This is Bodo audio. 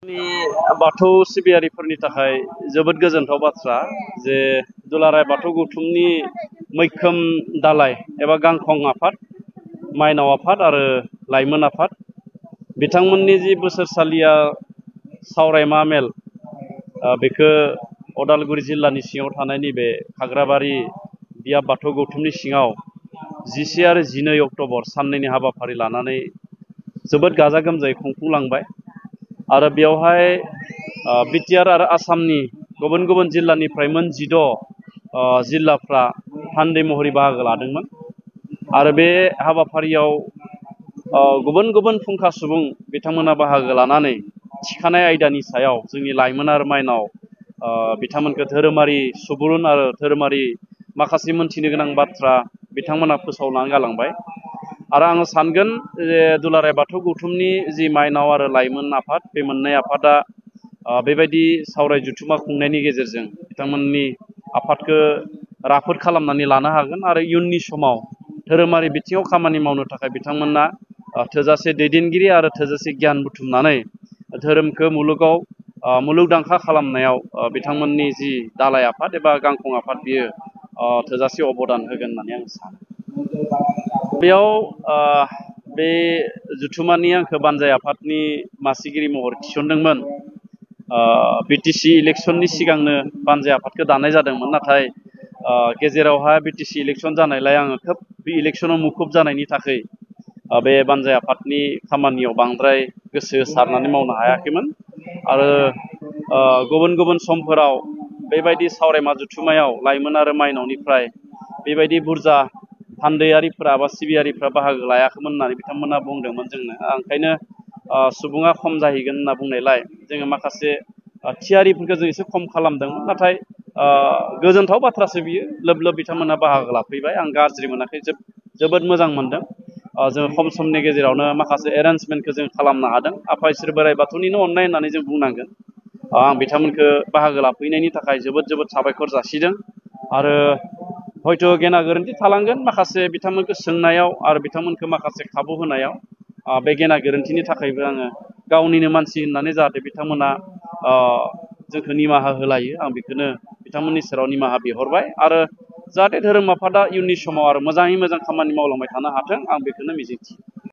बाथौ सिबियारिफोरनि थाखाय जोबोद गोजोनथाव बाथ्रा जे दुलाराय बाथौ गौथुमनि मैखोम दालाय एबा गांखं आफाद माइनाव आफाद आरो लाइमोन आफाद बिथांमोननि जि बोसोरसालिया सावरायमा मेल बेखौ अदालगुरि जिल्लानि सिङाव थानाय नैबे खाग्राबारि बिया बाथौ गौथुमनि सिङाव 10 आरो 12 अक्ट'बर साननैनि हाबाफारि लानानै जोबोद गाजा गोमजायै खुंफुंलांबाय आरो बेवहाय बिटिआर आरो आसामनि गुबुन गुबुन जिल्लानिफ्राय मोन 16 जिल्लाफ्रा थान्दै महरै बाहागो लादोंमोन आरो बे हाबाफारियाव गुबुन गुबुन फुंखा सुबुं बिथांमोना बाहागो लानानै थिखानाय आयदानि सायाव जोंनि लाइमोन आरो माइनाव बिथांमोनखौ धोरोमारि सुबुरुन आरो धोरोमारि माखासे मोनथिनो गोनां बाथ्रा बिथांमोना फोसावनानै गालांबाय आरो आङो सानगोन जे दुलाराय बाथौ गौथुमनि जि माइनाव आरो लाइमोन आफाद बे मोननै आफादा बेबायदि सावराय जुथुमा खुंनायनि गेजेरजों बिथांमोननि आफादखौ राफोद खालामनानै लानो हागोन आरो इयुननि समाव धोरोमारि बिथिङाव खामानि मावनो थाखाय बिथांमोना थोजासे दैदेनगिरि आरो थोजासे गियान बुथुमनानै धोरोमखौ मुलुगाव मुलुगदांखा खालामनायाव बिथांमोननि जि दालाय आफाद एबा गांखं आफाद बियो थोजासे अबदान होगोन होननानै आं सानो बेयाव बे जुथुमानि आंखौ बानजाय आफादनि मासिगिरि महरै थिसनदोंमोन बिटिसि इलेक्सननि सिगांनो बानजाय आफादखौ दानाय जादोंमोन नाथाय गेजेरावहाय बिटिसि इलेक्सन जानायलाय आङो खोब बे इलेक्सनाव मुखुब जानायनि थाखाय बे बानजाय आफादनि खामानियाव बांद्राय गोसो होसारनानै मावनो हायाखैमोन आरो गुबुन गुबुन समफोराव बेबायदि सावरायमा जुथुमायाव लाइमोन आरो माइनावनिफ्राय बेबायदि बुरजा थान्दैयारिफ्रा बा सिबियारिफ्रा बाहागो लायाखैमोन होननानै बिथांमोना बुंदोंमोन जोंनो ओंखायनो सुबुङा खम जाहैगोन होनना बुंनायलाय जोङो माखासे थियारिफोरखौ जों एसे खम खालामदोंमोन नाथाय गोजोनथाव बाथ्रासो बियो लोब लोब बिथांमोना बाहागो लाफैबाय आं गाज्रि मोनाखै जोबोद मोजां मोनदों जोङो खम समनि गेजेरावनो माखासे एरेन्जमेन्टखौ जों खालामनो हादों आफा इसोर बोराइ बाथौनिनो अननाय होननानै जों बुंनांगोन आं बिथांमोनखौ बाहागो लाफैनायनि थाखाय जोबोद जोबोद साबायखर जासिदों आरो हयथ' गेना गोरोन्थि थालांगोन माखासे बिथांमोनखौ सोंनायाव आरो बिथांमोनखौ माखासे खाबु होनायाव बे गेना गोरोन्थिनि थाखायबो आङो गावनिनो मानसि होननानै जाहाथे बिथांमोना जोंखौ निमाहा होलायो आं बेखौनो बिथांमोननि सेराव निमाहा बिहरबाय आरो जाहाथे धोरोम आफादा इयुननि समाव आरो मोजाङै मोजां खामानि मावलांबाय थानो हाथों आं बेखौनो मिजिंथियो